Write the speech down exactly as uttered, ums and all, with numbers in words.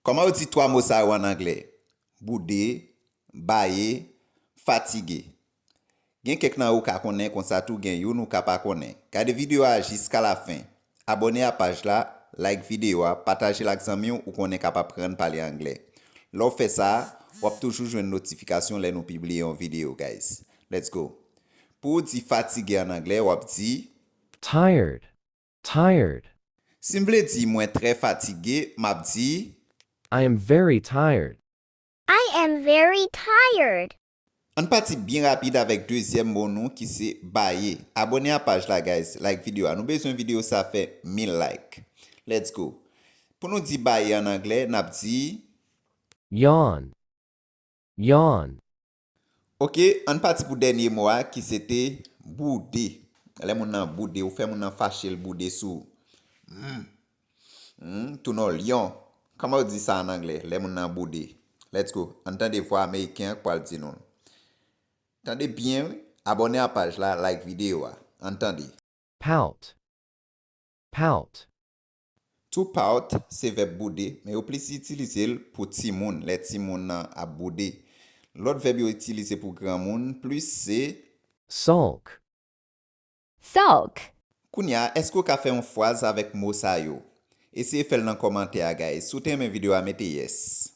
Kòman yo di twa mo sa yo an anglè? Boude, baye, fatige. Gen kèk nan yo ou ka konnen, konsa tou gen youn ou ka pa konnen. Gade videyo a jiska lafen. Abòne a paj la, like videyo a, pataje l ak zanmi w ou konnen k ap aprann pale anglè. Lè w fè sa, w ap toujou jwenn notifikasyon lè nou pibliye yon videyo, guys. Let's go. Pou w di fatige an anglè, w ap di, Tired. Tired. Si m vle di mwen trè fatige, m ap di, I am very tired. I am very tired. Ann pati byen rapid avèk dezyèm mo nou ki se baye. Abòne a paj la, guys, like videyo a. Nou bezwen videyo sa fè mil like. Let's go. Pou nou di baye an anglè, n ap di, Yawn. Yawn. Ok, ann pati pou dènye mo a ki se te boude. Lè moun nan boude, ou fè moun nan fache l boude sou ou. Hmm. Hmm, tou non lyon. Kòman yo di sa an anglè, lè moun nan boude? Let's go. Ann tande vwa ameriken an k pral di nou l. Tande byen, wi. Abòne a paj la, like videyo a. Ann tande. Pout. Pout. To pout se vèb boude, men yo plis itilize l pou timoun, lè timoun nan ap boude. Lòt vèb yo itilize pou granmoun plis se Sulk. Sulk. Kounye a, èske w ka fè yon fraz avèk mo sa yo? Eseye fè l nan kòmantè a, guys. Si w te renmen videyo a, mete yes.